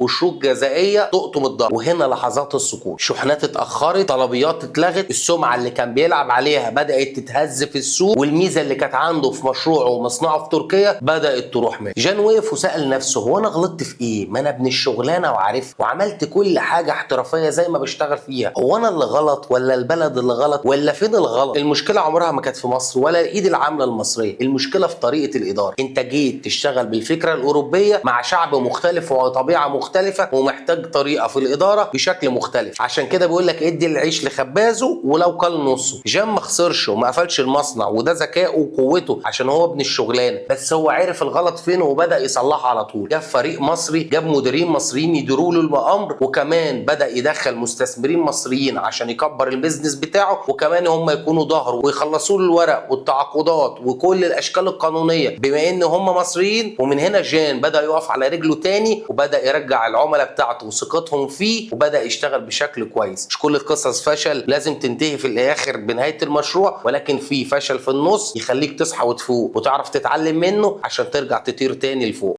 وشروط جزائيه تقطم الظهر. وهنا لحظات السقوط، شحنات اتاخرت، طلبيات اتلغت، السمعة اللي كان بيلعب عليها بدات تتهز في السوق، والميزة اللي كانت عنده في مشروعه ومصنعه في تركيا بدات تروح منه. جان وقف وسال نفسه: هو انا غلطت في ايه؟ ما انا ابن الشغلانة وعارف وعملت كل حاجة احترافية زي ما بشتغل فيها. هو انا اللي غلط ولا البلد اللي غلط ولا فين الغلط؟ المشكلة عمرها ما كانت في مصر ولا الايد العاملة المصرية، المشكلة في طريقه الادارة. انت جيت تشتغل بالفكرة الاوروبية مع شعب مختلف وطبيعه مختلفة ومحتاج طريقه في الادارة بشكل مختلف. عشان كده بيقول لك ادي العيش لخبازه ولو كل نصه. جان ما خسرش وما قفلش المصنع، وده ذكائه وقوته عشان هو ابن الشغلانة، بس هو عرف الغلط فين وبدا يصلحه على طول. جاب فريق مصري، جاب مديرين مصريين يديروا له الامر، وكمان بدا يدخل مستثمرين مصريين عشان يكبر ال business بتاعه، وكمان هم يكونوا ظهره ويخلصوا له الورق والتعاقدات وكل الاشكال القانونية بما ان هم مصريين. ومن هنا جان بدا يقف على رجله تاني، وبدا يرجع العملاء بتاعته وثقتهم فيه، وبدا يشتغل بشكل كويس. مش كل القصص فشل لازم تنتهي في الاخر بنهاية المشروع، ولكن في فشل في النص يخليك تصحى وتفوق وتعرف تتعلم منه عشان ترجع تطير تاني لفوق.